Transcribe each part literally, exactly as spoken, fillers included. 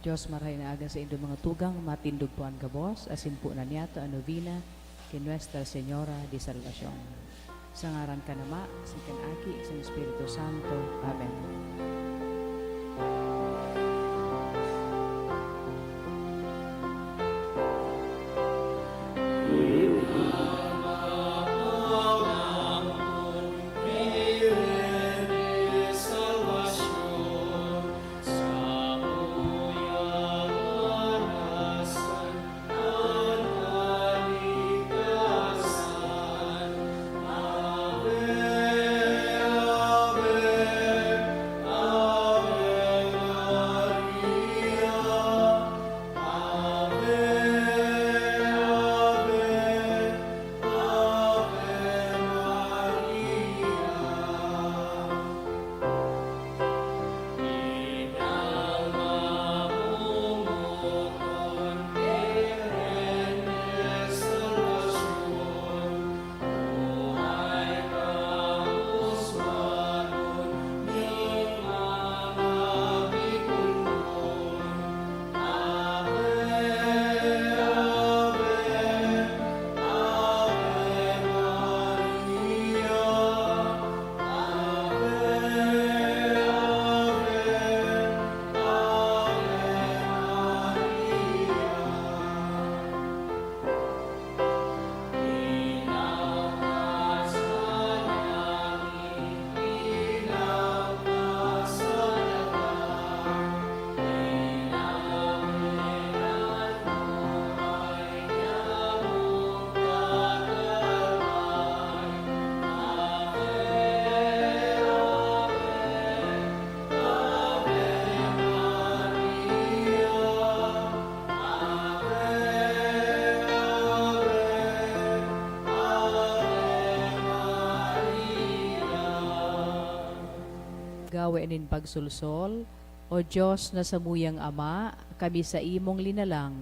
Dios, marahay na aga saindo mga tugang, matindog po an gabos, asin po na niyato an novena ki Nuestra Señora de Salvacion. Sa ngaran kan Ama, asin kan Aki, asin kan Espiritu Santo. Amen. Gawe nin pagsolsol. O Dios na samuyang Ama, kami saimong linalang,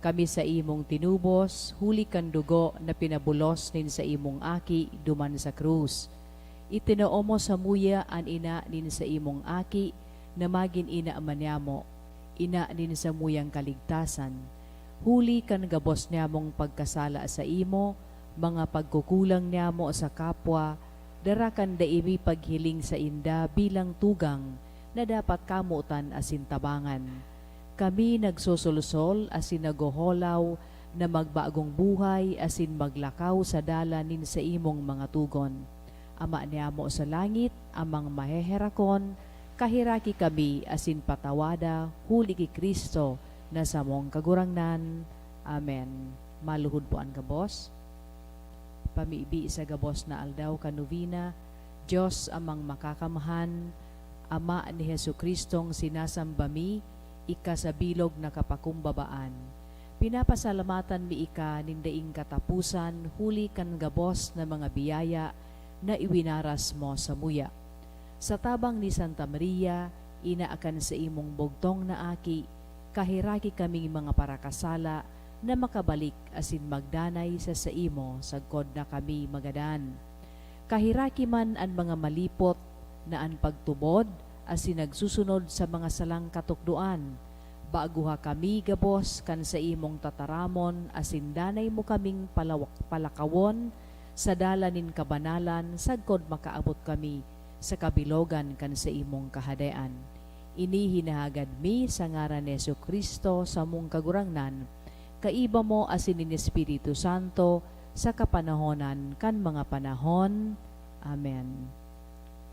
kami saimong tinubos huli kan dugo na pinabulos nin saimong Aki duman sa krus. Itinao mo samuya an ina nin saimong Aki na magin ina man niamo, ina nin samuyang kaligtasan. Huli kan gabos niamong pagkasala saimo, mga pagkukulang niamo sa kapwa, dara kan dai mi paghiling sainda bilang tugang na dapat kamotan asin tabangan. Kami nagsosolsol asin naghoholaw na magbagong buhay asin maglakaw sa dalan nin saimong mga togon. Ama niamo sa langit, Amang maheherakon, kaheraki kami asin patawada huli ki Cristo na samong Kagurangnan. Amen. Maluhod po an gabos. Pamibi sa gabos na aldaw kan novena. Dios Amang Makakamhan, Ama ni Jesu-Cristong sinasamba mi, ika sa bilog na kapakumbabaan. Pinapasalamatan mi ika nin daing kataposan huli kan gabos na mga biyaya na iwinaras mo samuya. Sa tabang ni Santa Maria, ina kan saimong bugtong na Aki, kaheraki kaming mga parakasala na makabalik asin magdanay sa saimo sagkod na kami magadan. Kaheraki man an mga malipot na an pagtubod asin nagsusunod sa mga salang katukdoan. Baguha kami gabos kan saimong tataramon asin danay mo kaming palawak-, palakawon sa dalan nin kabanalan sagkod makaabot kami sa kabilogan kan saimong Kahadean. Ini hinahagad mi sa ngaran ni Jesu-Cristo, samong Kagurangnan, kaiba mo asin nin Espiritu Santo, sa kapanahonan kan mga panahon. Amen.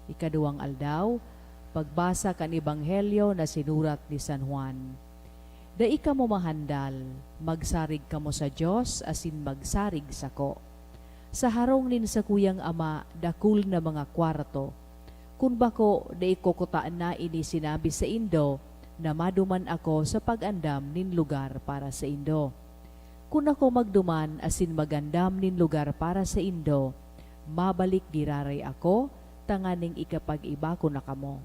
Ikaduwang aldaw, pagbasa kan Ebanghelyo na sinurat ni San Juan. Dai kamo mahandal, magsarig kamo sa Dios asin magsarig sako. Sa harong nin sakuyang Ama, dakul na mga kwarto. Kun bako, dai ko kutana ini sinabi saindo na maduman ako sa pag-andam nin lugar para saindo. Kun ako magduman asin magandam nin lugar para saindo, mabalik giraray ako tanganing ikapag-iba ko na kamo.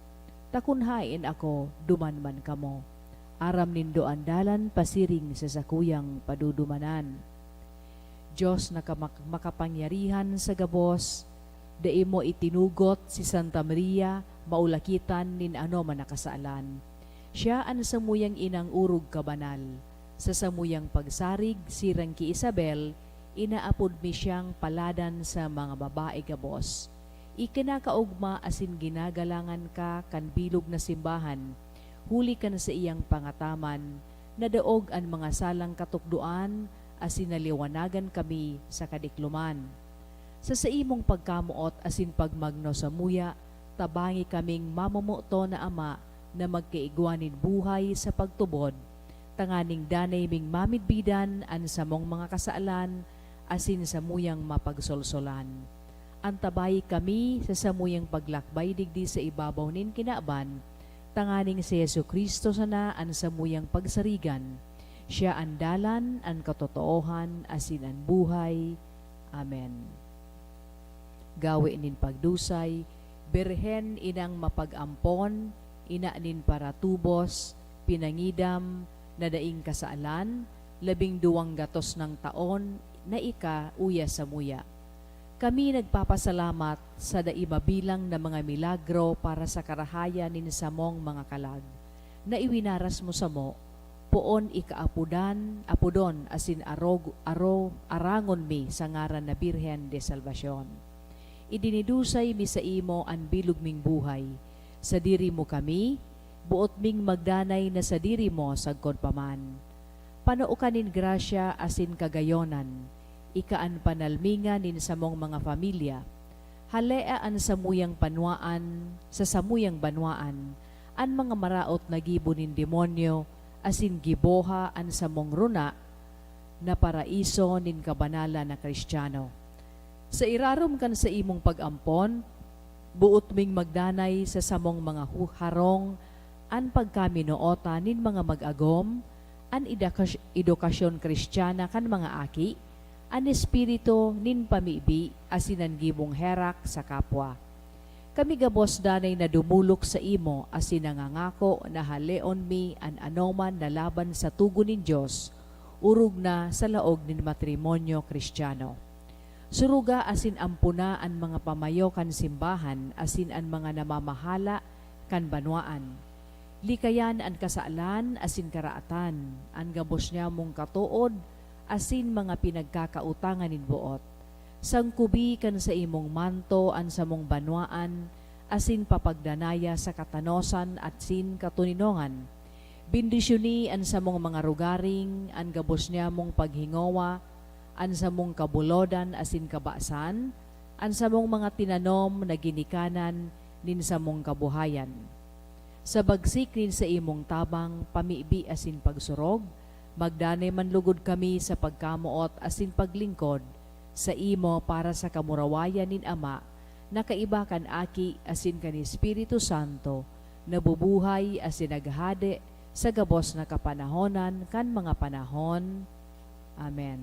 Ta kun haen ako, duman man kamo. Aram nindo an dalan pasiring sa sakuyang padudumanan. Dios na kamak-, makapangyarihan sa gabos, dai mo itinugot si Santa Maria maulakitan nin anoman na kasalan. Siya an samuyang inang orog kabanal. Sa samuyang pagsarig sirang ki Isabel, inaapod mi siyang paladan sa mga babae gabos. Ikinakaogma asin ginagalangan ka kan bilog na simbahan, huli kan saiyang pangataman, nadaog an mga salang katukdoan asin naliwanagan kami sa kadikloman. Sa saimong pagkamoot asin pagmagno samuya, tabangi kaming mamomoton na ama na magkaigwa nin buhay sa pagtubod, tanganing danay ming mamidbidan an samong mga kasalan asin samuyang mapagsolsolan. Antabayi kami sa samuyang paglakbay digdi sa ibabaw nin kinaban, tanganing si Jesu-Cristo sana an samuyang pagsarigan. Siya an dalan, an katotoohan, asin an buhay. Amen. Gawe nin pagdusay, Birhen inang mapag-ampon, ina nin paratubos, pinangidam, na daing kasalan, labing duwang gatos nang taon na ika uya samuya. Kami nagpapasalamat sa dai mabilang na mga milagro para sa karahayan nin samong mga kalag, na iwinaras mo samo, poon ikaapodan, apodon, asin arog-, aro-, arangon mi sa ngaran na Birhen de Salvacion. Idinidusay mi saimo an bilog ming buhay. Sadiri mo kami, boot ming magdanay na sadiri mo sagkod pa man. Panao ka nin grasya asin kagayonan, ika an panalmingan nin samong mga pamilya. Halea an samuyang banwaan sa samuyang banwaan, an mga maraot na gibo nin demonyo, asin giboha an samong runa na paraiso nin kabanalan na Cristiano. Sa irarom kan saimong pag-ampon, boot ming magdanay sa samong mga hu-, harong an pagkaminootan nin mga mag-agom, an edakas-, edukasyon Cristiana kan mga aki, an espiritu nin pamibi asin an gibong herak sa kapwa. Kami gabos danay na dumolok saimo asin nangangako na haleon mi an anoman na laban sa togon nin Dios, orog na sa laog nin matrimonyo Cristiano. Suruga asin ampona an mga pamayo kan simbahan asin an mga namamahala kan banwaan. Likayan an kasalan asin karaatan, an gabos niyamong katood asin mga pinagkakautangan nin boot. Sangkubi kan saimong manto an samong banwaan asin papagdanaya sa katanosan asin katoninongan. Bendisyoni an samong mga rogaring, an gabos niyamong paghingowa, an samong kabulodan asin kabasan, an samong mga tinanom na ginikanan nin samong kabuhayan. Sa bagsik nin saimong tabang, pamibi asin pagsurog, magdanay man lugod kami sa pagkamoot asin paglingkod saimo para sa kamurawayan nin Ama, na kaiba kan Aki asin kan Espiritu Santo, nabubuhay asin naghahade sa gabos na kapanahonan kan mga panahon. Amen.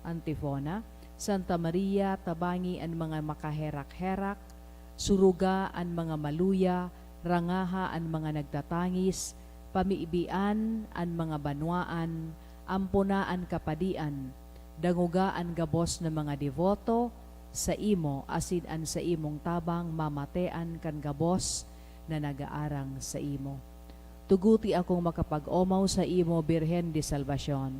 Antifona. Santa Maria, tabangi an mga makaherak-herak, suruga an mga maluya, rangaha an mga nagtatangis, pamibian an mga banwaan, ampona an kapadian, dangoga an gabos na mga deboto saimo, asin an saimong tabang mamatean kan gabos na nagaarang saimo. Tuguti akong makapag-omaw saimo, Birhen de Salvacion.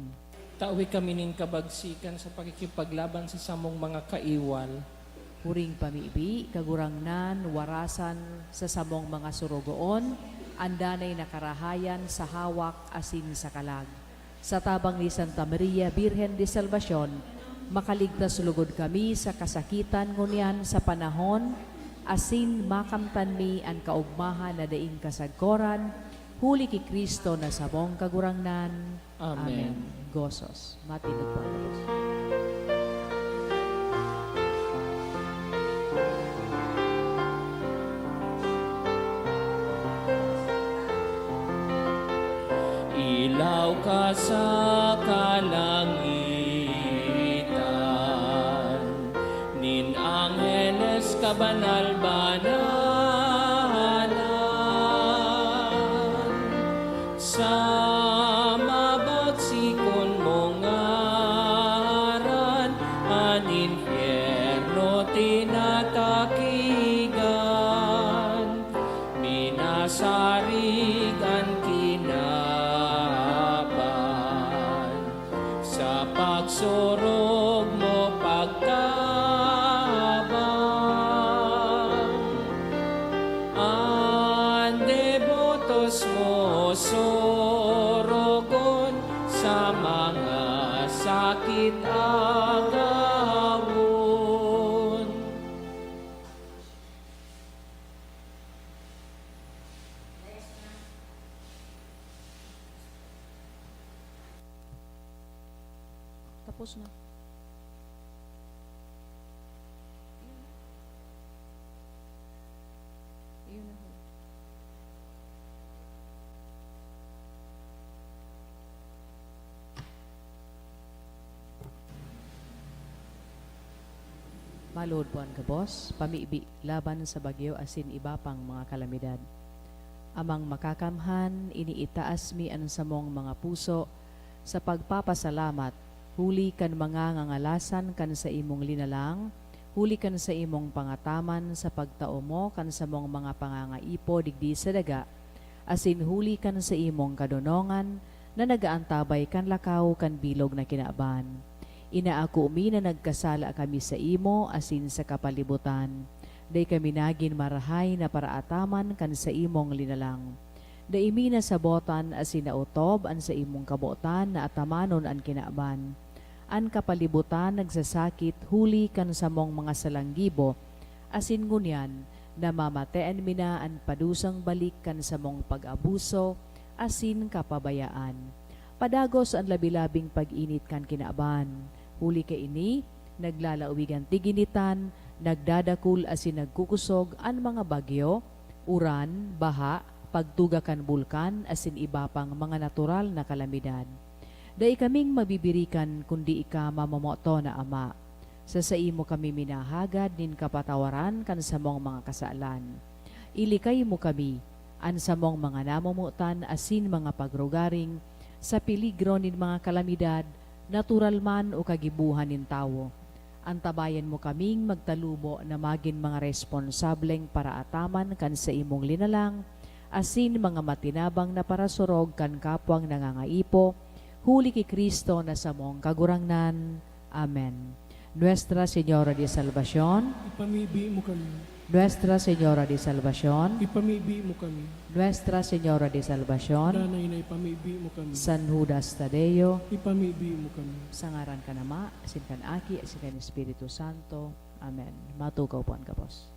Tawe kami nin kabagsikan sa pakikipaglaban sa samong mga kaiwal. Huring pamibi, Kagurangnan, warasan sa samong mga sorogoon an danay na karahayan sa hawak asin sa kalag. Sa tabang ni Santa Maria, Birhen de Salvacion, makaligtas lugod kami sa kasakitan ngunyan sa panahon, asin makamtan mi an kaogmahan na daing kasagkoran, huli ki Cristo na samong Kagurangnan. Amen. Amen. Gozos. Matindog pagkabos. Ilaw ka sa kalangitan, nin angheles kabanal-banalan. Sa mabagsikon mong ngaran, an impyerno tina- Sorog mo pagtabang, an debotos mo sorogon sa mga sakit agawon. Tapos na. Iyon na ho. Maluhod po an gabos, pamibi laban sa bagyo asin iba pang mga kalamidad. Amang Makakamhan, iniitaas mi an samong mga puso sa pagpapasalamat huli kan mga ngangalasan kan saimong linalang, huli kan saimong pangataman sa pagtao mo kan samong mga pangangaipo digdi sa daga, asin huli kan saimong kadonongan na nag-aantabay kan lakaw kan bilog na kinaban. Inaako mi na nagkasala kami saimo asin sa kapalibutan. Dai kami nagin marahay na paraataman kan saimong linalang. Dai mi nasabotan asin naotob an saimong kabotan na atamanon an kinaban. An kapalibutan nagsasakit huli kan samong mga salanggibo, asin ngunyan namamatean mi na an padusang balik kan samong pag-abuso asin kapabayaan. Padagos an labi-labing pag-init kan kinaban. Huli kaini, naglalaog an tiginitan, nagdadakul asin nagkukusog an mga bagyo, uran, baha, pagtuga kan bulkan asin iba pang mga natural na kalamidad. Dai kaming mabibirikan kundi ika, mamomoton na Ama. Sa saimo kami minahagad nin kapatawaran kan samong mga kasalan. Ilikay mo kami, an samong mga namomotan asin mga pagrugaring, sa peligro nin mga kalamidad, natural man o kagibohan nin tawo. Antabayan mo kaming magtalubo na magin mga responsableng paraataman kan saimong linalang, asin mga matinabang na parasurog kan kapwang nangangaipo, huli ki Cristo na samong Kagurangnan. Amen. Nuestra Señora de Salvacion. Ipamibi mo kami. Nuestra Señora de Salvacion. Ipamibi mo kami. Nuestra Señora de Salvacion. Danay na ipamibi mo kami. San Judas Tadeo. Ipamibi mo kami. Sa ngaran kan Ama, asin kan Aki, asin kan Espiritu Santo. Amen. Matukaw po an gabos.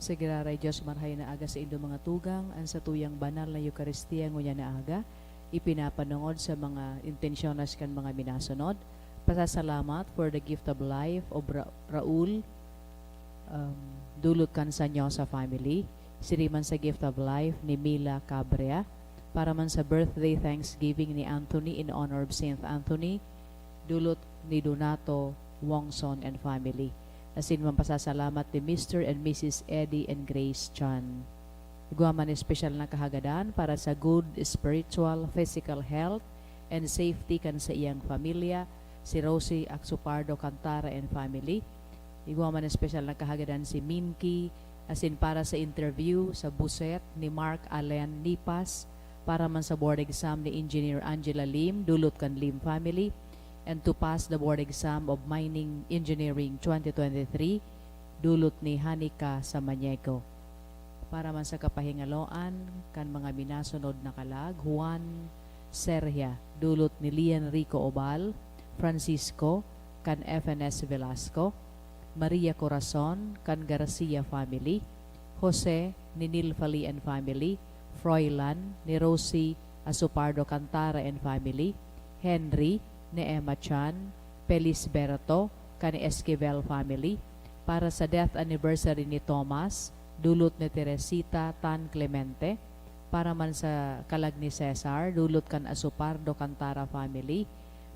Sa giraray Dios, marahay na aga saindo mga tugang, an satuyang banal na Eukaristia ngunyan na aga, ipinapanongod sa mga intensyones kan mga minasunod. Pasasalamat for the gift of life of Ra-, Raul, um, dulot kan Sanyosa family. Siriman sa gift of life ni Mila Cabrea. Para man sa birthday thanksgiving ni Anthony in honor of Saint Anthony, dulot ni Donato Wongson and family. Asin man pasasalamat ni Mister and Missus Eddie and Grace Chan. Igwa man espesyal na kahagadan para sa good spiritual, physical health and safety kan sa iyang pamilya, si Rosie Axopardo Cantara and family. Igwa man espesyal na kahagadan si Minky, asin para sa interview sa buset ni Mark Allen Nipas, para man sa board exam ni Engineer Angela Lim, dulot kan Lim family, and to pass the board exam of Mining Engineering twenty twenty-three, dulot ni Hanika Samaniego. Para man sa kapahingaloan kan mga minasunod na kalag, Juan Sergia, dulot ni Lian Rico Obal, Francisco, kan F N S Velasco, Maria Corazon, kan Garcia family, Jose, ni Nilfali and family, Froilan, ni Rosie Asopardo Cantara and family, Henry, ni Emma Chan, Felisberto, kan Esquivel family, para sa death anniversary ni Thomas, dulot ni Teresita Tan Clemente, para man sa kalag ni Cesar, dulot kan Asopardo Cantara family,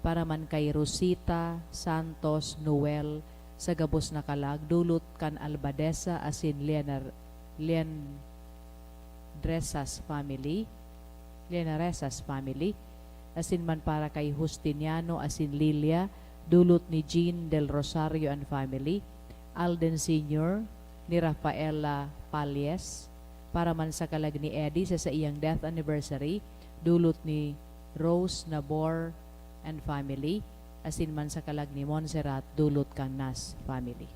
para man kay Rosita Santos Noel sa gabos na kalag, dulot kan Albadesa asin Lianar-, Liandresas family, Lianaresas family, asin man para kay Justiniano asin Lilia, dulot ni Jean Del Rosario and family, Alden Senior, ni Rafaela Palles, para man sa kalag ni Eddie sa saiyang death anniversary, dulot ni Rose Nabor and family, asin man sa kalag ni Montserrat, dulot kan Nas family.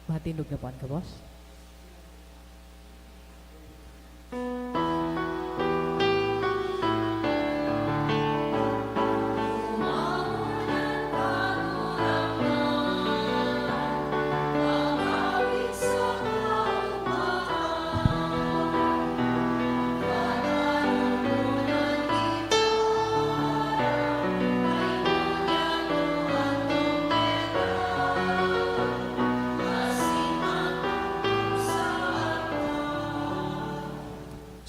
Matindog na po an gabos.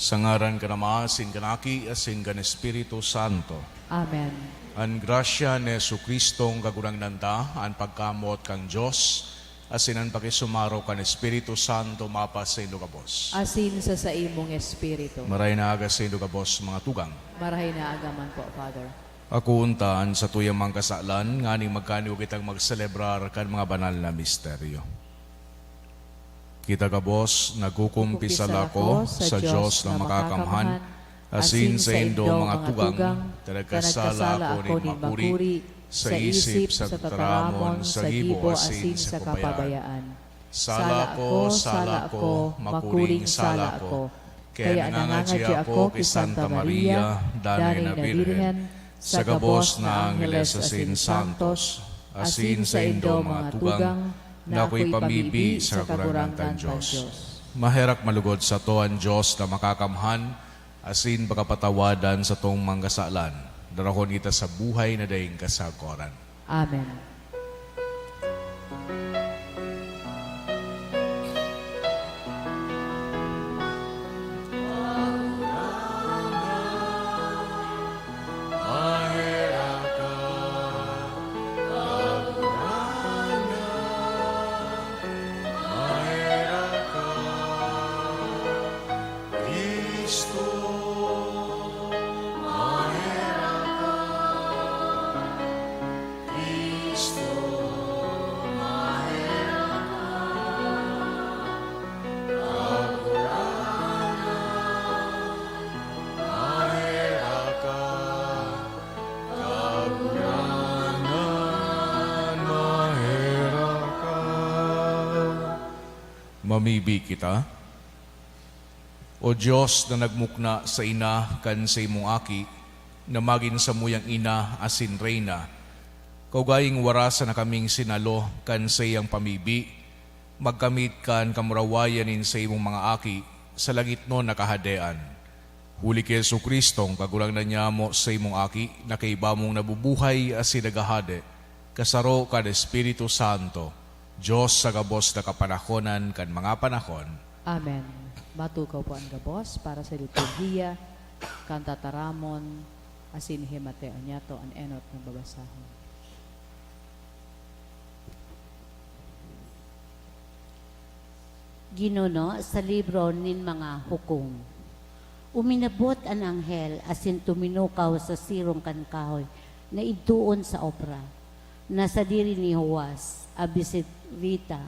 Sa ngaran kan Ama, asin kan Aki, asin kan Espiritu Santo. Amen. An grasya ni Jesu-Cristong Kagurangnan ta, an pagkamoot kan Dios, asin an pakisumaro kan Espiritu Santo mapasaindo gabos. Asin sa saimong espiritu. Maray na aga saindo gabos, mga tugang. Marahay na aga man po, Father. Akoon ta an satuyang mga kasalan, nganing magkaniog kitang magselebrar kan mga banal na misteryo. Kita gabos, nagkukumpisal ako sa Dios na makakamhan, Asin saindo, mga tugang, ta nagkasala ako nin makuri, sa isip, sa tataramon, sa gibo, asin sa kapabayaan. Sala ko, sala ko, makuring sala ko. Kaya nangangadya ako ki Santa Maria, Danay na Birhen, sa gabos na angheles asin santos, asin saindo, mga tugang, na ako'y pamibi sa Kagurangnan tang Dios. Maherak malugod sato an Dios na Makakamhan, asin pakapatawadan satong mga kasalan, darahon kita sa buhay na daing kasagkoran. Amen. Cristo, maherak ka. Cristo, maherak ka. Kagurangnan, maherak ka. Kagurangnan, maherak ka. Mamibi kita. O Dios na nagmukna saina kan saimong Aki, na magin samuyang ina asin reyna, kaugaing wara sana kaming sinalo kan saiyang pamibi, magkamit kan kamurawayan nin saimong mga aki sa langitnon na Kahadean. Huli ki Jesu-Cristo, an Kagurangnan nyamo, saimong Aki, na kaiba mong nabubuhay asin naghahade, kasaro kan Espiritu Santo, Dios sa gabos na kapanahonan kan mga panahon. Amen. Matukaw po an gabos para sa liturhiya, kan tataramon, asin himateo niyato an enot na babasahon. Ginuno sa libro nin mga hukom. Uminabot an anghel asin tuminukaw sa sirong kan kahoy na idtoon sa Ofra, na sadiri ni Joas, abi si Rita,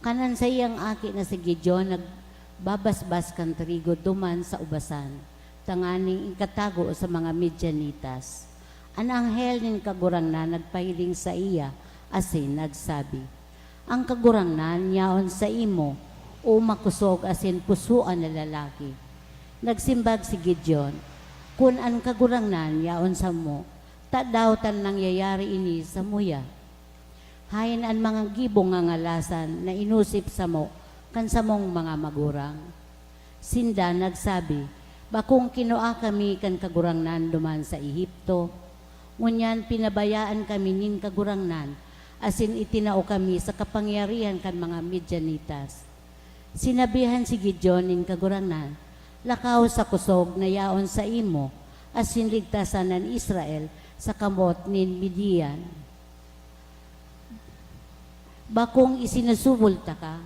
kan an saiyang aki na si Gideon nagbabasbas kan trigo duman sa ubasan, tanganing ikatago sa mga Midianitas. An anghel nin Kagurangnan nagpahiling saiya asin nagsabi, "An Kagurangnan yaon saimo, o makosog asin pusoan na lalaki." Nagsimbag si Gideon, "Kun an Kagurangnan yaon samo, tadaw ta nangyayari ini samuya? Haen an mga gibong ngangalasan na inosip samo kan samong mga magurang?" Sinda nagsabi, "Bakong kinua kami kan Kagurangnan duman sa Egipto. Ngunyan pinabayaan kami nin Kagurangnan, asin itinao kami sa kapangyarihan kan mga Midianitas." Sinabihan si Gideon nin Kagurangnan, "Lakaw sa kosog na yaon saimo, asin ligtasan an Israel sa kamot nin Midian." "Bakong isinusubol taka?"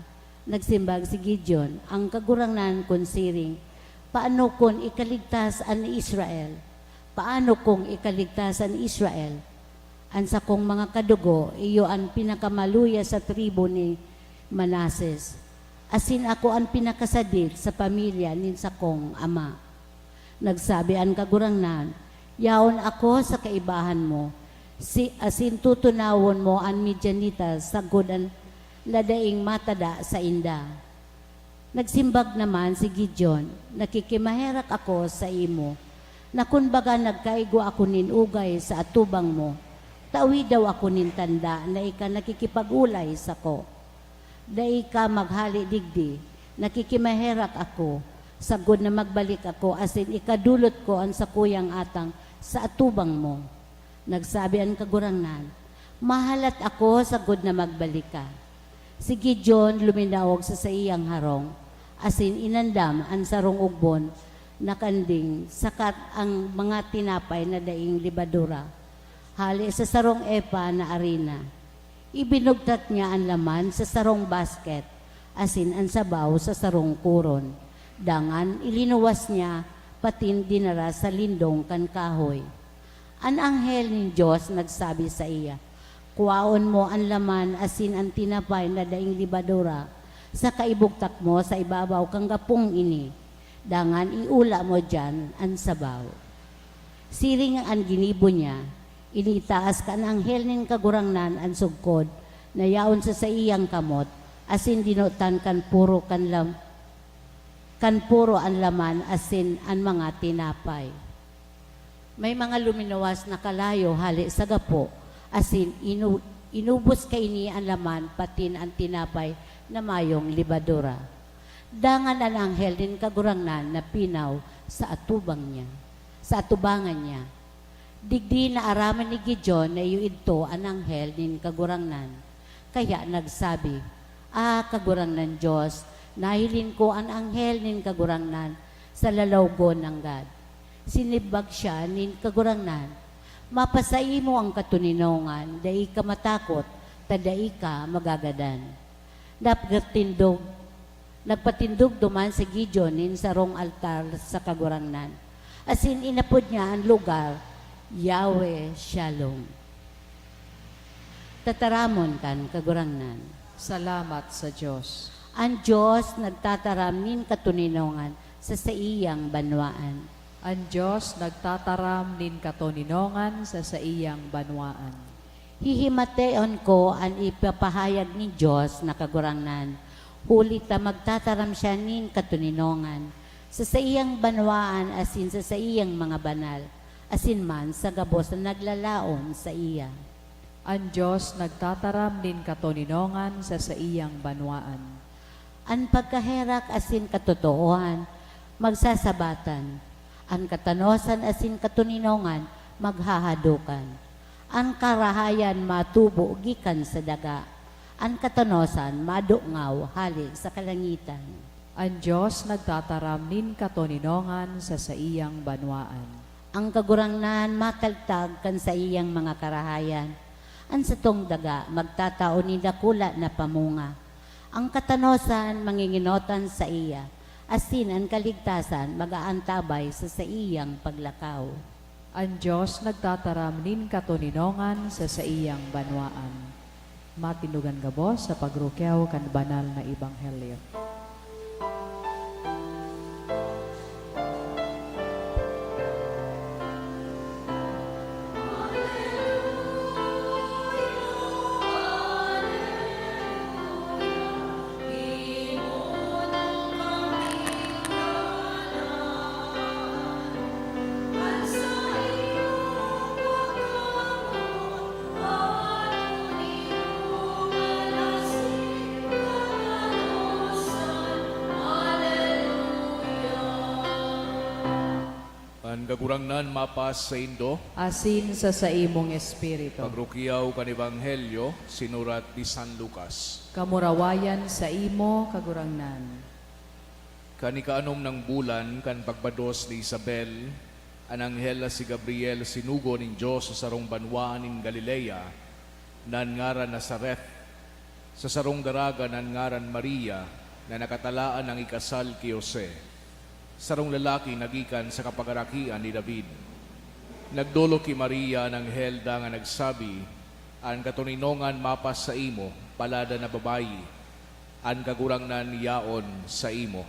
Nagsimbag si Gideon, "An Kagurangnan kun siring, paano kun ikaligtas an Israel? Paano kung ikaligtas an Israel? An sakong mga kadugo iyo an pinakamaluya sa tribu ni Manases, asin ako an pinakasadit sa pamilya nin sakong ama." Nagsabi an Kagurangnan, "Yaon ako sa kaibahan mo, si, asin tutunawon mo an Midianita sagkod an na daing matada sainda." Nagsimbag naman si Gideon, "Nakikimaherak ako saimo, na kun baga nagkaigwa ako nin ugay sa atubang mo, tawi daw ako nin tanda na ika nakikipag-olay sako. Dai ka maghale digdi, nakikimaherak ako, sagkod na magbalik ako asin ikadolot ko an sakuyang atang sa atubang mo." Nagsabi an Kagurangnan, "Mahalat ako sagkod na magbalik ka." Si Gideon luminaog sa saiyang harong, asin inandam an sarong ugbon na kanding saka an mga tinapay na daing lebadura, hale sa sarong epa na arina. Ibinugtak niya an laman sa sarong basket asin an sabaw sa sarong koron. Dangan ilinuwas niya patin dinara sa lindong kan kahoy. An anghel nin Dios nagsabi saiya, "Kuaon mo an laman asin an tinapay na daing lebadura, saka ibugtak mo sa ibabaw kan gapong ini. dangan iula mo diyan an sabaw." Siring an ginibo niya, initaas kan anghel nin Kagurangnan an sugkod na yaon sa saiyang kamot, asin dinotan kan puro kan lam-, kan puro an laman asin an mga tinapay. May mga luminuwas na kalayo hale sa gapo, asin inu-, inubos kaini an laman patin an tinapay na mayong lebadura. Dangan an anghel nin Kagurangnan napinaw sa atubang niya, sa atubangan niya. Digdi naaraman ni Gideon na iyo idto an anghel nin Kagurangnan. Kaya nagsabi, "Ah, Kagurangnan Dios, nahiling ko an anghel nin Kagurangnan sa lalawgon nanggad." Sinimbag siya nin Kagurangnan, "Mapasaimo an katoninongan, dai ka matakot, ta dai ka magagadan." Nagpatindog, nagpatindog duman si Gideon nin sarong altar sa Kagurangnan, asin inapod niya an lugar, Yahweh Shalom. Tataramon kan Kagurangnan. Salamat sa Dios. An Dios nagtataram nin katoninongan sa saiyang banwaan. An Dios nagtataram nin katoninongan sa saiyang banwaan. Hihimateon ko an ipapahayag nin Dios na Kagurangnan, huli ta magtataram siya nin katoninongan sa saiyang banwaan asin sa saiyang mga banal, asin man sa gabos na naglalaom saiya. An Dios nagtataram nin katoninongan sa saiyang banwaan. An pagkaherak asin katotoohan magsasabatan, an katanosan asin katoninongan maghahadokan. An karahayan matubo gikan sa daga, an katanosan madungaw hale sa kalangitan. An Dios nagtataram nin katoninongan sa saiyang banwaan. An Kagurangnan mataltag kan saiyang mga karahayan. An satong daga magtatao nin dakula na pamunga. An katanosan mangingenotan saiya, asin an kaligtasan mag-aantabay sa saiyang paglakaw. An Dios nagtataram nin katoninongan sa saiyang banwaan. Matindog an gabos sa pagrukyaw kan banal na ebanghelyo. An Kagurangnan mapas saindo. Asin sa saimong espiritu. Pagrukyaw kan Ebanghelyo sinurat ni San Lucas. Kamurawayan saimo, Kagurangnan. Kan ikaanom nang bulan kan pagbados ni Isabel, an anghel na si Gabriel sinugo nin Dios sa sarong banwaan nin Galilea, na an ngaran Nazaret, sa sarong daraga na an ngaran Maria, na nakatalaan nang ikasal ki Jose, sarong lalaki na gikan sa kapagarakian ni David. Nagdolok ki Maria an anghel dangan nagsabi, "An katoninongan mapas saimo, paladan na babayi, an Kagurangnan yaon saimo."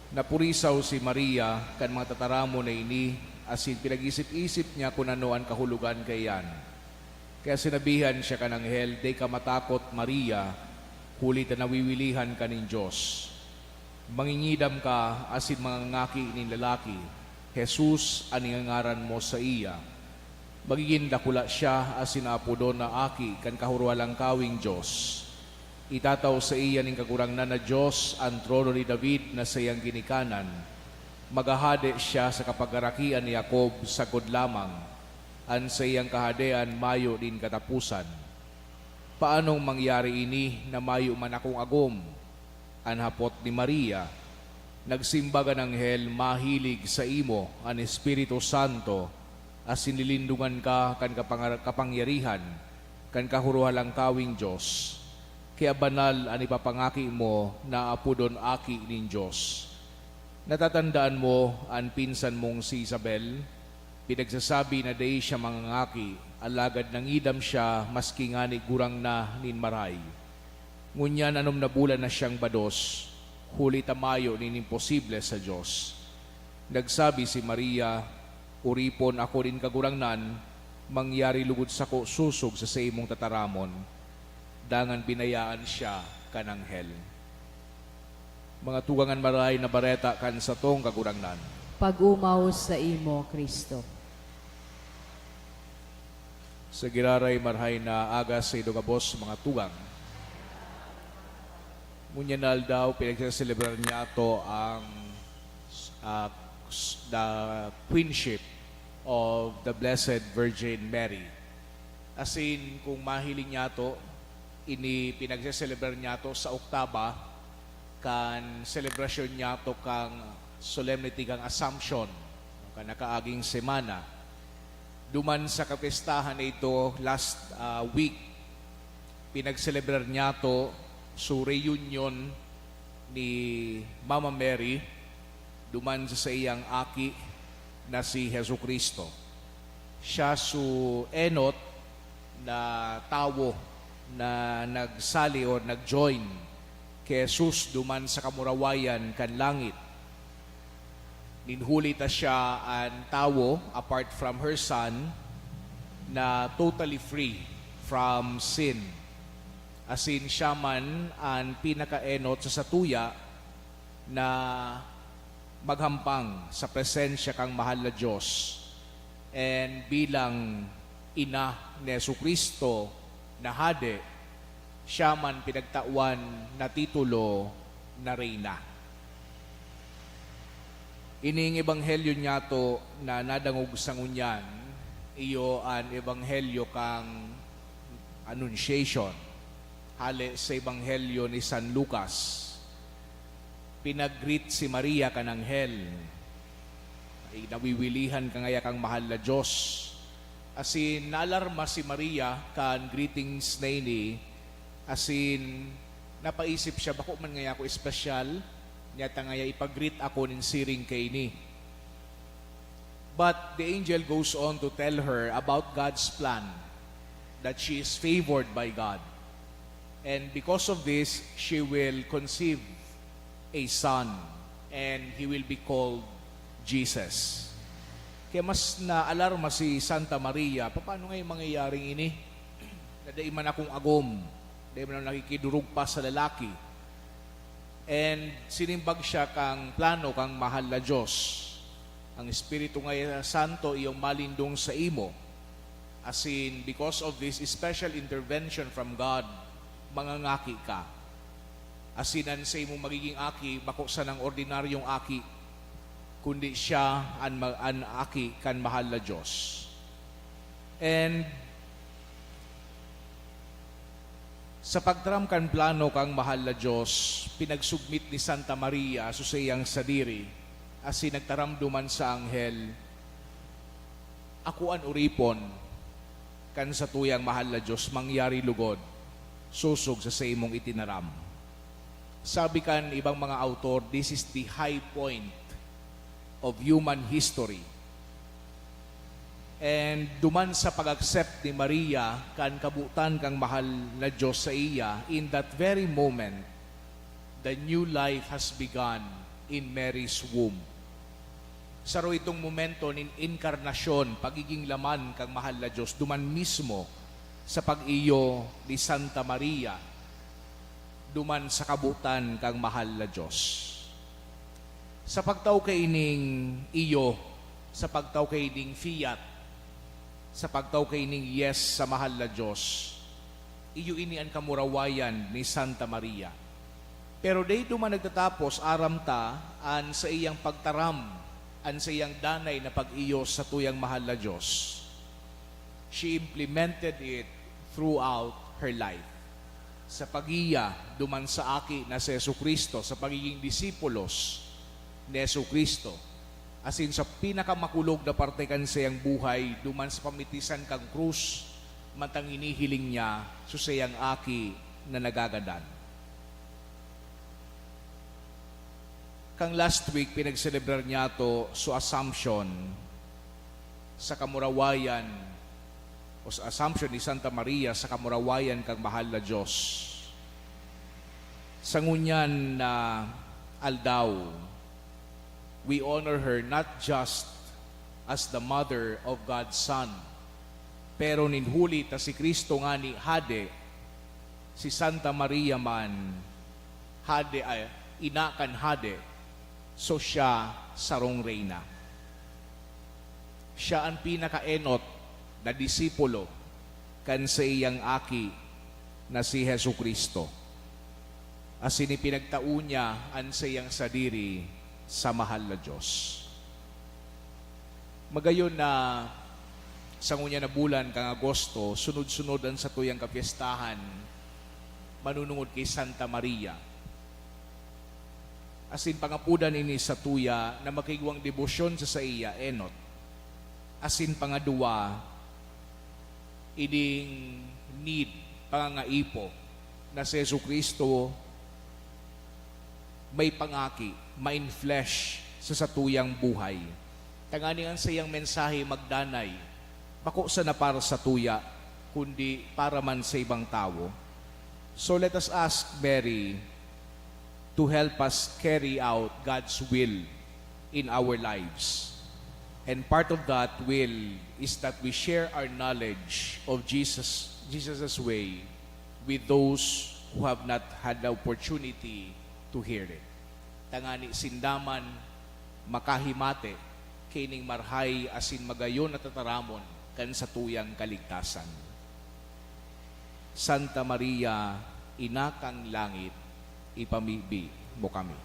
Napurisaw si Maria kan mga tataramon na ini, asin pinag-isip-isip niya kun ano an kahulogan kaiyan. Kaya sinabihan siya kan anghel, "Dai ka matakot, Maria, huli ta nawiwilihan ka nin Dios. Mangingidam ka asin mangangaki nin lalaki, Jesus an ingangaran mo saiya. Magigin dakula siya asin aapodon na Aki kan Kahorohalangkaweng Dios. Itatao saiya nin Kagurangnan na Dios an trono ni David na saiyang ginikanan. Maghahade siya sa kapagarakian ni Jacob sagkod lamang. An saiyang kahadean mayo nin kataposan." "Paanong mangyari ini na mayo man akong agom?" an hapot ni Maria. Nagsimbag an anghel, "Mahilig saimo an Espiritu Santo, asin lilindongan ka kan kapangar-, kapangyarihan kan Kahorohalangkaweng Dios. Kaya banal an ipapangaki mo na aapodon Aki nin Dios. Natatandaan mo an pinsan mong si Isabel? Pinagsasabi na dai siya mangangaki, alagad nangidam siya maski ngani gurang na nin maray. Ngunyan anom na bulan na siyang bados, huli ta mayo nin imposible sa Dios. Nagsabi si Maria, "Oripon ako nin Kagurangnan, mangyari lugod sako sosog sa saimong tataramon." Dangan binayaan siya kan anghel. Mga tugang, an Marahay na Bareta kan satong Kagurangnan. Pag-omaw saimo, Cristo. Sa giraray, marahay na aga sainda gabos, mga tugang. Ngunyan na aldaw, pinagseselebrar niyato ang, ah, s-, the queenship of the Blessed Virgin Mary. Asin, kung mahiling niyato, ini pinagseselebrar niyato sa oktaba kan selebrasyon niyato kan Solemnity kan Assumption, kan nakaaging semana. Duman sa kapestahan na ito, last, ah, week, pinagselebrar niyato so reunion ni Mama Mary duman sa saiyang aki na si Jesu-Cristo. Siya so enot na tawo na nagsali o nag-join ki Jesus duman sa kamurawayan kan langit. Nin huli ta siya an tawo, apart from her son, na totally free from sin. Asin siya man an pinakaenot sa satuya na maghampang sa presensya kan mahal na Dios. And bilang ina ni Jesu-Cristo na hade, siya man pinagtawan na titulo na reyna. Ining ebanghelyo niyato na nadangog sa ngunyan, iyo an ebanghelyo kan Annunciation, hale sa ebanghelyo ni San Lucas. Pinag-greet si Maria kan anghel. Ay, nawiwilihan ka ngaya kan mahal na Dios. Asin naalarma si Maria kan greetings na ini, asin napaisip siya, "Bako man ngaya ako espesyal, niya ta ngaya ipag-greet ako nin siring kaini." But the angel goes on to tell her about God's plan, that she is favored by God. And because of this, she will conceive a son, and he will be called Jesus. Kaya mas naalarma si Santa Maria, "Paano nga yung mangyayaring ini? Na dai man akong agom, dai man ako nakikidurog pa sa lalaki." And sinimbag siya kang plano kang mahal na Dios. Ang Espiritu ngaya Santo iyong malindong sa imo. Asin, because of this special intervention from God, mangangaki ka. Asin an saimong magiging aki, bako sanang ordinaryong aki, kundi siya an ma-, an aki kan mahal na Dios. And sa pagtaram kan plano kan mahal na Dios, pinagsubmit ni Santa Maria so saiyang sadiri, asin nagtaram duman sa anghel, "Ako an oripon kan satuyang mahal na Dios, mangyari lugod, sosog sa saimong itinaram." Sabi kan ibang mga autor, this is the high point of human history. And duman sa pag-accept ni Maria kan kabotan kan mahal na Dios saiya, in that very moment, the new life has begun in Mary's womb. Saro itong momento nin inkarnasyon, pagiging laman kan mahal na Dios, duman mismo sa pag-iyo ni Santa Maria, duman sa kabotan kan mahal na Dios. Sa pagtao kaining iyo, sa pagtao kaining fiat, sa pagtao kaining yes sa mahal na Dios, iyo ini an kamurawayan ni Santa Maria. Pero dai duman nagtatapos, aram ta, an saiyang pagtaram, an saiyang danay na pag-iyo sa tuyang mahal na Dios. She implemented it throughout her life. Sa pag-iya duman sa Aki na si Jesu-Cristo, sa pagiging disipulos ni Jesu-Cristo, asin sa pinakamakulog na parte kan saiyang buhay, duman sa pamitisan kan krus, mantang hinihiling niya so saiyang Aki na nagagadan. Kan last week, pinagselebrar niyato so Assumption sa kamurawayan, o sa Assumption ni Santa Maria sa kamurawayan kan mahal na Dios. Sa ngunyan na aldaw, we honor her not just as the mother of God's Son, pero nin huli ta si Cristo ngani Hade, si Santa Maria man Hade, ay, ina kan Hade, so siya sarong reyna. Siya an pinakaenot na disipulo kan saiyang Aki na si Jesu-Cristo, asin ipinagtao niya an saiyang sadiri sa mahal na Dios. Magayon na sa ngunyan na bulan kan Agosto, sunod-sunod an satuyang kapyestahan manunungod ki Santa Maria. Asin pangapodan ini satuya na makigwang debosyon sa saiya enot, asin pangaduwa, ining need, pangangaipo na si Jesu-Cristo may pangaki, ma-inflesh sa satuyang buhay, tanganing an saiyang mensahe magdanay, bako sana para satuya, kundi para man sa ibang tawo. So let us ask Mary to help us carry out God's will in our lives. And part of that will is that we share our knowledge of Jesus, Jesus' way with those who have not had the opportunity to hear it. Tangani sinda man makahimate kaining marhay asin magayon na tataramon kan satuyang kaligtasan. Santa Maria, Ina kan Langit, ipamibi mo kami.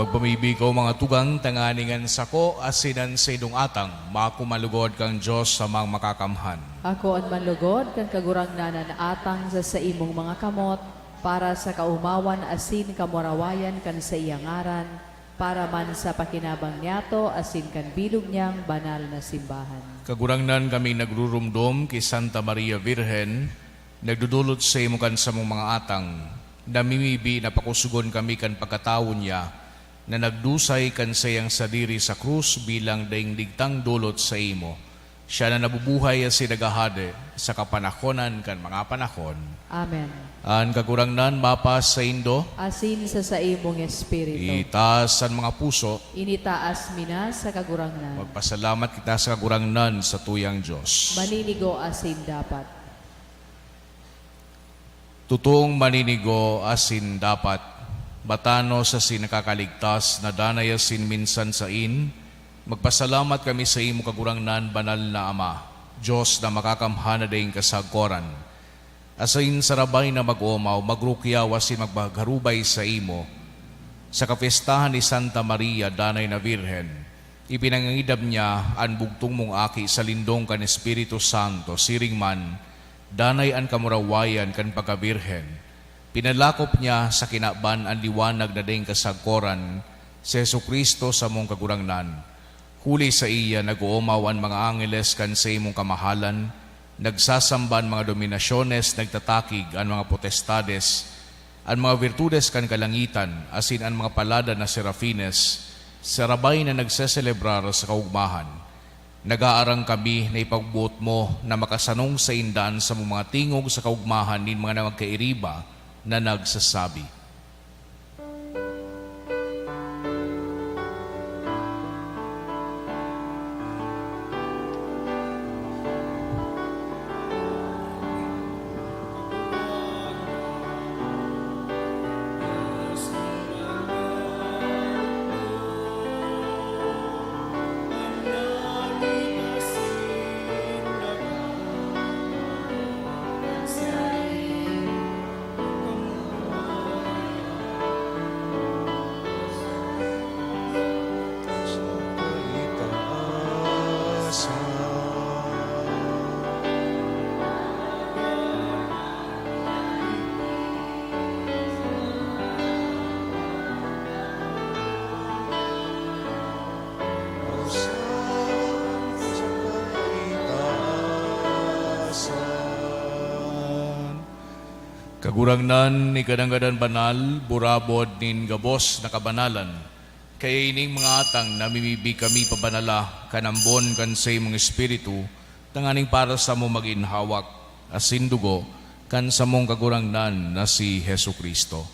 Magpamibi ko, mga tugang, tanganing an sako asin an saindong atang makumalugod kan Dios Amang Makakamhan. Ako an manlugod kan Kagurangnan an atang sa saimong mga kamot, para sa kaomawan asin kamurawayan kan saiyang ngaran, para man sa pakinabang niyato asin kan bilog niyang banal na simbahan. Kagurangnan, kami nagrurumdom ki Santa Maria Virgen, nagdodolot saimo kan samong mga atang, namimibi na pakosogon kami kan pagkatawo niya, na nagdusay kan saiyang sadiri sa krus bilang daing digtang dolot saimo. Siya na nabubuhay asin naghahade sa kapanahonan kan mga panahon. Amen. An Kagurangnan mapasaindo. Asin sa saimong espiritu. Itaas an mga puso. Initaas mi na sa Kagurangnan. Magpasalamat kita sa Kagurangnan, satuyang Dios. Maninigo asin dapat. Totoong maninigo asin dapat, matanos asin nakakaligtas na danay asin minsan sain, magpasalamat kami saimo, Kagurangnan, banal na Ama, Dios na makakamhan na daing kasagkoran. Asin sarabay na mag-omaw, magrukyaw asin magpagharubay saimo, sa kapyestahan ni Santa Maria, danay na Birhen, ipinangangidam niya an bugtong mong Aki sa lindong kan Espiritu Santo. Siring man, danay an kamurawayan kan pagkabirhen, pinalakop niya sa kinaban an liwanag na daing kasagkoran, si Jesu-Cristo, samong Kagurangnan. Huli saiya, nag-oomaw an mga angeles kan saimong kamahalan, nagsasamba an mga dominasyones, nagtatakig an mga potestades, an mga birtudes kan kalangitan, asin an mga paladan na serafines, sarabay na nagseselebrar sa kaogmahan. Nagaarang kami na ipagboot mo na makasanong sainda an samong mga tingog sa kaogmahan nin mga nagkairiba na nagsasabi, Kagurangnan, ika na ngadan banal, burabod nin gabos na kabanalan. Kaya ining mga atang namimibi kami pabanala kan ambon kan saimong Espiritu, tanganing para samo magin hawak asin dugo kan samong Kagurangnan na si Jesu-Cristo.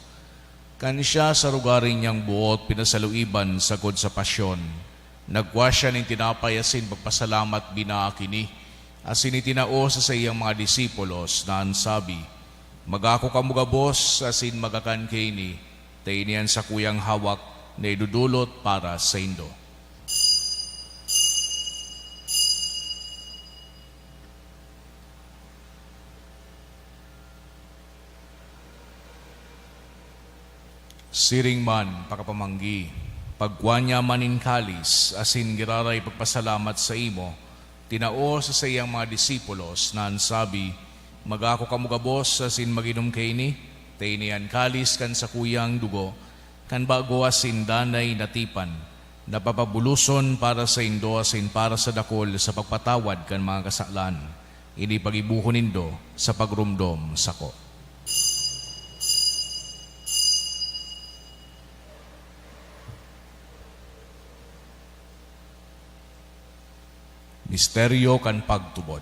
Kan siya sa rugari niyang boot pinasaluiban sagkod sa pasyon, nagkua siya nin tinapay asin pagpasalamat binaak ini, asin itinao sa saiyang mga disipulos na an sabi, "Magako kamo gabos asin magakan kaini, ta ini an sakuyang hawak na idodolot para saindo." Siring man, pakapamanggi, pagkua niya man nin kalis asin giraray pagpasalamat saimo, tinao sa saiyang mga disipulos na an sabi, "Magako kamo gabos asin mag-inom kaini, ta ini an kalis kan sakuyang dugo, kan bago asin danay na tipan, na papabuloson para saindo asin para sa dakul sa pagpatawad kan mga kasalan. Ini paggibohon nindo sa pagromdom sako." Misteryo kan pagtubod.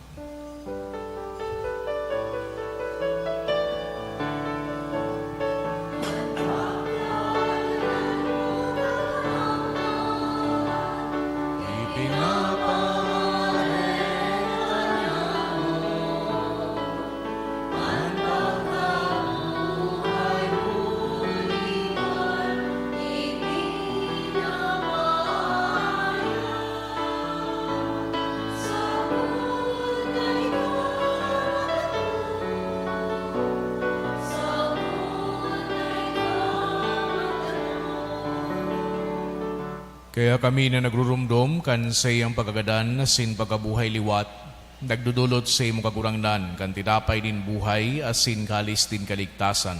Kaya kami na nagruromdom kan saiyang pagkagadan asin pagkabuhay liwat, nagdodolot sa imo, Kagurangnan, kan tinapay nin buhay asin kalis nin kaligtasan.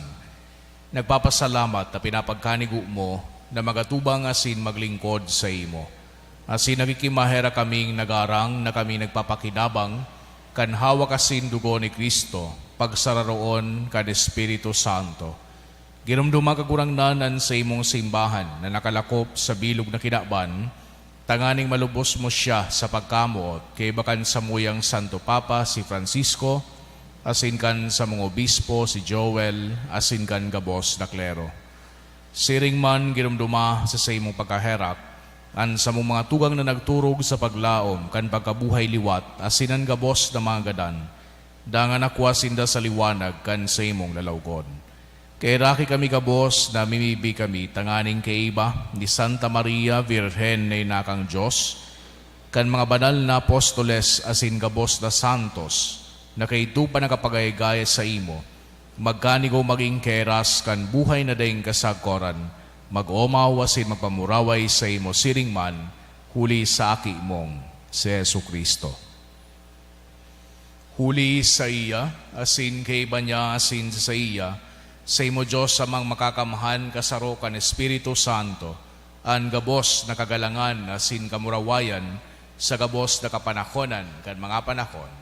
Nagpapasalamat ta pinapagkanigo mo na magatubang asin maglingkod saimo. Asin nakikimaherak kaming nagaarang na kami nagpapakinabang kan hawak asin dugo ni Cristo, pagsararoon kan Espiritu Santo. Giromdoma, Kagurangnan, an saimong simbahan na nakalakop sa bilog na kinaban, tanganing malubos mo siya sa pagkamoot kaiba kan samuyang Santo Papa, si Francisco, asin kan samong obispo, si Joel, asin kan gabos na klero. Siring man, giromdoma sa saimong pagkaherak an samong mga tugang na nagturog sa paglaom kan pagkabuhay liwat asin an gabos na mga gadan, dangan nakua sinda sa liwanag kan saimong lalawgon. Kaheraki kami gabos, namimibi kami tanganing kaiba ni Santa Maria, Birhen na ina kan Dios, kan mga banal na apostoles asin gabos na santos na kaidto pa nakapagayagaya saimo, magkanigo magin kahiras kan buhay na daing kasagkoran, mag-omaw asin magpamuraway saimo siring man, huli sa Aki mong si Jesu-Cristo. Huli saiya, asin kaiba niya, asin sa saiya, saimo, Dios Amang Makakamhan, kasaro kan Espiritu Santo, an gabos na kagalangan asin kamurawayan sa gabos na kapanahonan kan mga panahon.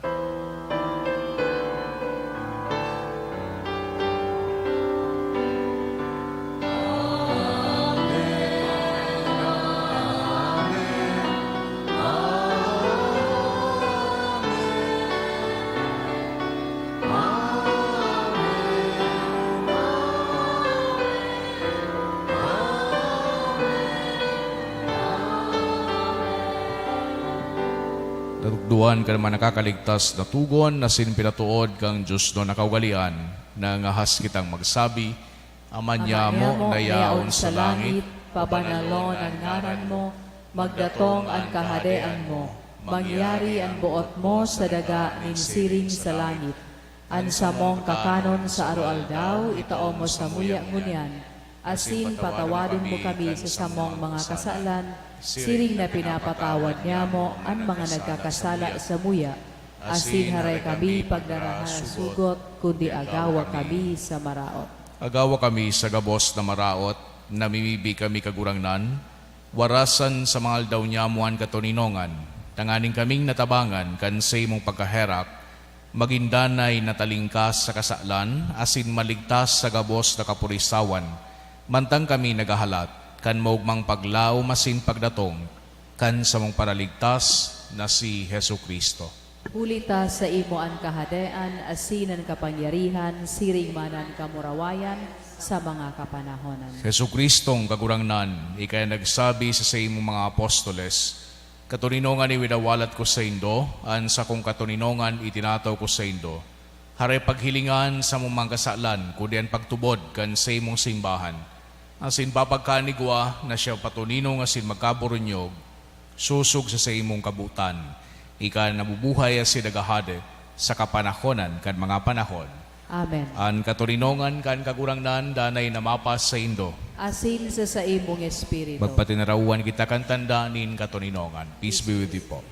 Natukdoan kan mga nakakaligtas na tugon asin pinatood kan Dios na kaugalean, nangahas kitang magsabi, Ama niamo na yaon sa langit, pabanalon an ngaran mo, magdatong an kahadean mo, mangyari an boot mo sa daga nin siring sa langit. An samong kakanon sa aroaldaw, itao mo samuya ngunyan, asin patawadon mo kami sa samong mga kasalan, siring na pinapatawad niamo an mga nagkakasala samuya. Asin haray kami pagdaraha sa sugot, kundi agawa kami sa maraot. Agawa kami sa gabos na maraot, namimibi kami, Kagurangnan, warasan sa mga aldaw niamo an katoninongan, tanganing kaming natabangan kan saimong pagkaherak, magin danay na talingkas sa kasalan asin maligtas sa gabos na kapurisawan, mantang kami naghahalat kan maogmang paglaom asin pagdatong kan samong Paraligtas na si Jesu-Cristo. Huli ta saimo an kahadean asin an kapangyarihan siring man an kamurawayan sa mga kapanahonan. Jesu-Cristong Kagurangnan, ika an nagsabi sa saimong mga apostoles, "Katoninongan iwinawalat ko saindo, an sakong katoninongan itinataw ko saindo." Haray paghilingan sa mong mga kasalan, kundi an pagtubod kan saimong simbahan. Asin papagkanigwa na siya patuninong asin magkaburunyog, sosog sa saimong kabotan. Ika an nabubuhay asin naghahade sa kapanahonan kan mga panahon. Amen. An katoninongan kan Kagurangnan danay na mapas saindo. Asin sa saimong espiritu. Magpatinarawan kita kan tanda nin katoninongan. Peace be with you po.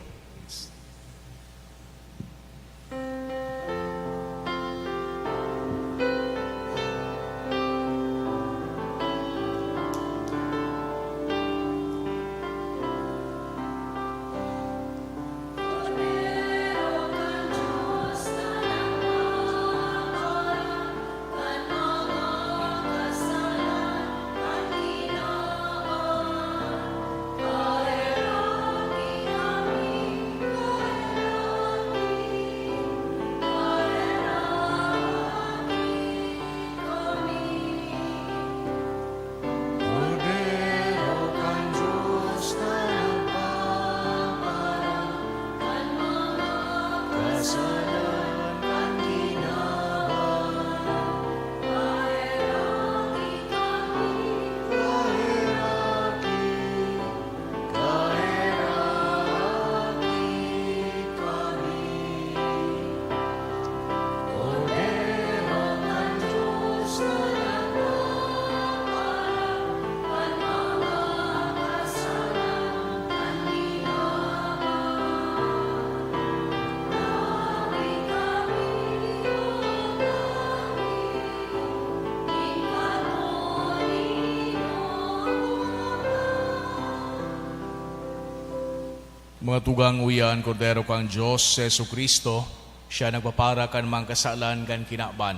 Mga tugang, uya an Kordero kan Dios, si Jesu-Cristo, siya nagpapara kan mga kasalan kan kinaban.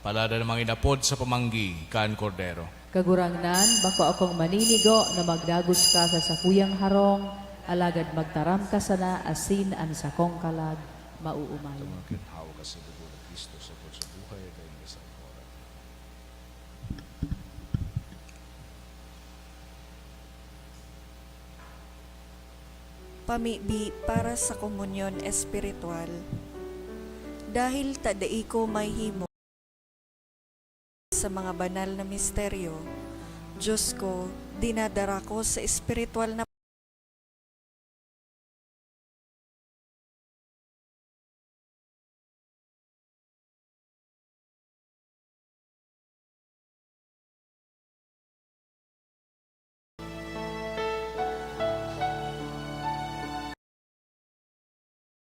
Palad an mga inapod sa pamanggi kan Kordero. Kagurangnan, bako akong maninigo na magdagos ka sa sakuyang harong, alagad magtaram ka sana asin an sakong kalag mauumay. Tama kan hawak ka sa dugo ni Cristo, sa pagsabuhay, kay may sa oras. Pamibi para sa komunyon espiritual. Dahil ta dai ko mahimo sa mga banal na misteryo, Diyos ko, dinadara ko sa espiritual na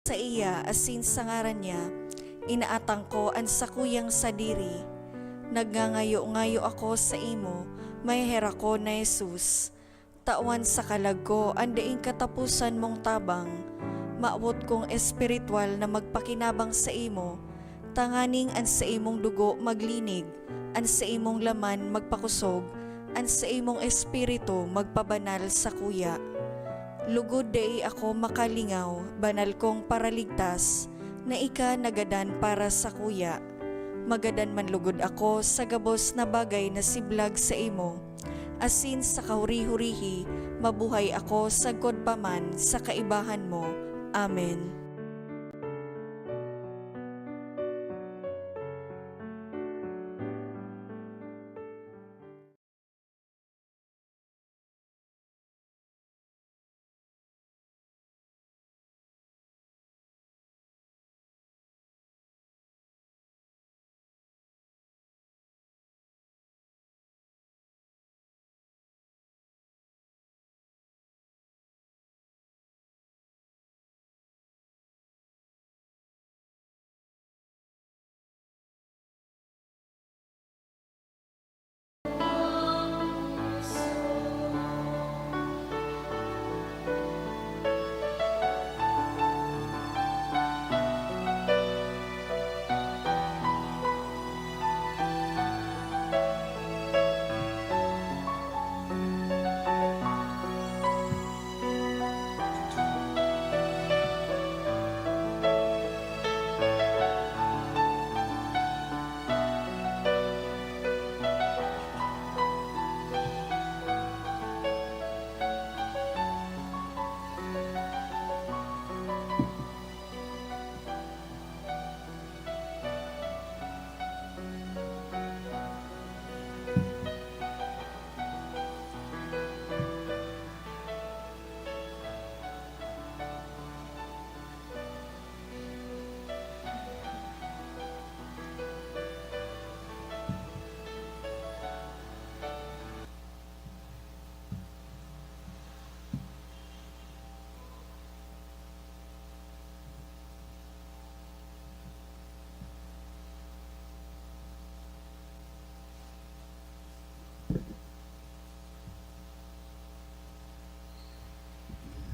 Saiya asin sa ngaran niya, inaatang ko an sakuyang sadiri. Nagngangayo-ngayo ako saimo, maheherak ko na Jesus. Tawan sa kalag ko an daing kataposan mong tabang. Mawot kong espiritual na magpakinabang saimo, tanganing an saimong dugo maglinig, an saimong laman magpakosog, an saimong espiritu magpabanal sakuya. Lugod dai ako makalingaw, banal kong Paraligtas, na ika nagadan para sakuya. Magadan man lugod ako sa gabos na bagay na siblag saimo, asin sa kahuri-hurihi mabuhay ako sagkod pa man sa kaibahan mo. Amen.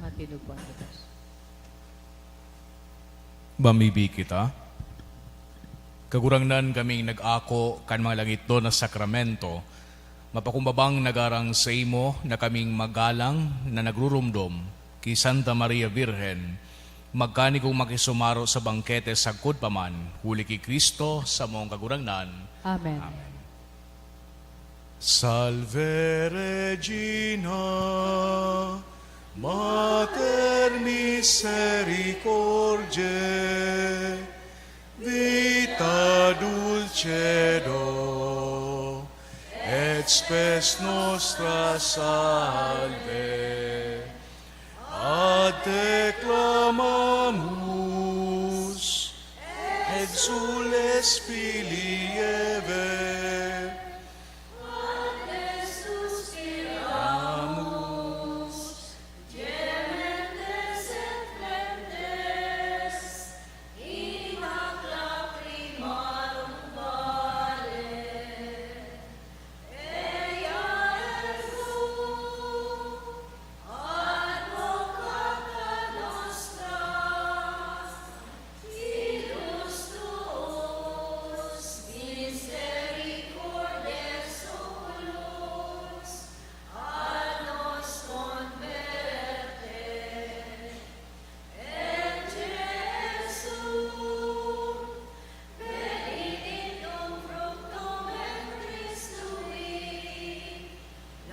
Matinog po ang Dios. Mamibi kita. Kagurangnan, kaming nag-ako kan mga langitnon na sakramento, mapakumbabang nagarang saimo na kaming magalang na nagrurumdom ki Santa Maria Birhen, magkanigong makisumaro sa bangkete sagkod pa man, huli ki Cristo, samong Kagurangnan. Amen. Amen. Salve Regina, Mater misericordiae, vita dulcedo et spes nostra salve. Ad te clamamus, exsules filii Eve. Ad te suspiramus, gementes et flentes in hac lacrimarum vale. Eia ergo, advocata nostra, Ilus tuus, misericordes oculos, a nos converte, et Iesu, benedictum fructum ventris tui,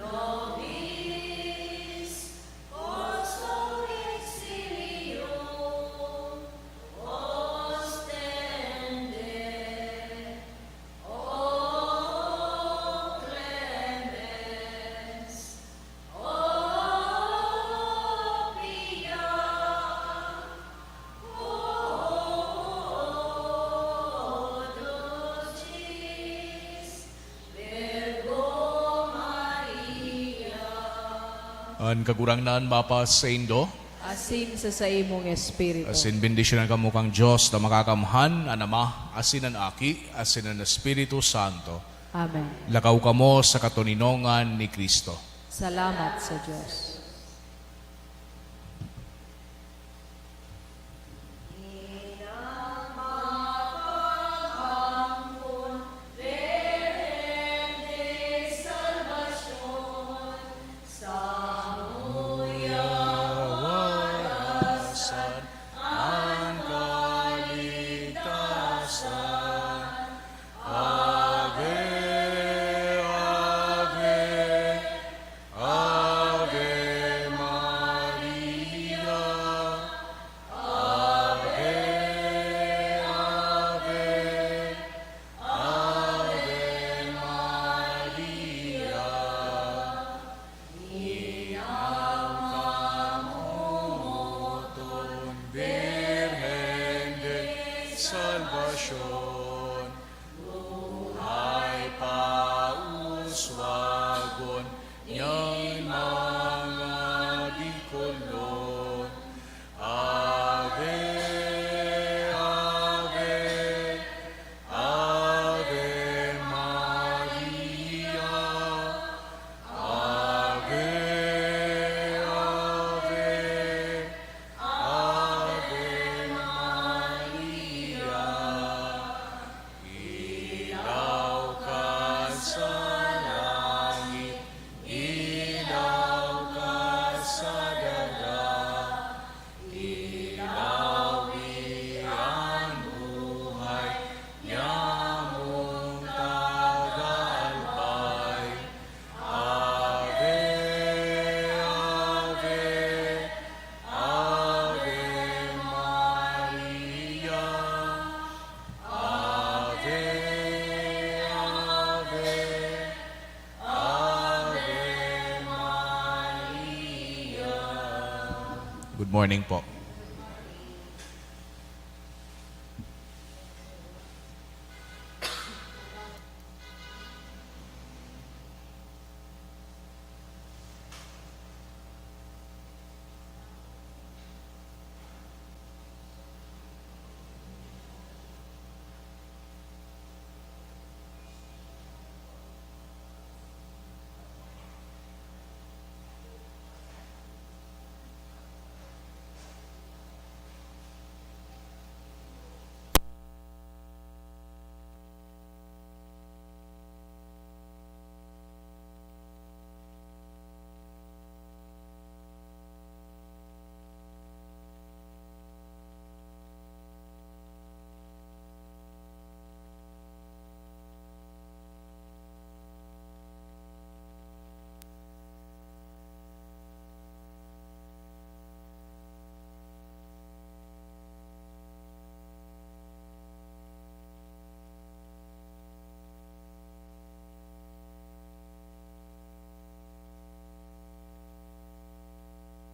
nobis post exilium ostende. O clemens, o pia, o dulcis, Virgo Maria. An Kagurangnan mapasaindo. Asin sa saimong espiritu. Asin bendisyonan kamo kan Dios na Makakamhan, an Ama, asin an Aki, asin an Espiritu Santo. Amen. Lakaw kamo sa katoninongan ni Cristo. Salamat sa Dios. salbasyon, buhay pauswagon niyang mga Bicolon. Ave, ave, Ave Maria, Ave, Ave, Ave Maria. Ilaw ka sa langit, ilaw ka sa daga, ilawi an buhay nyamong taga-albay. Ave, Ave, Ave Maria, Ave, Ave, Ave Maria. Good morning po.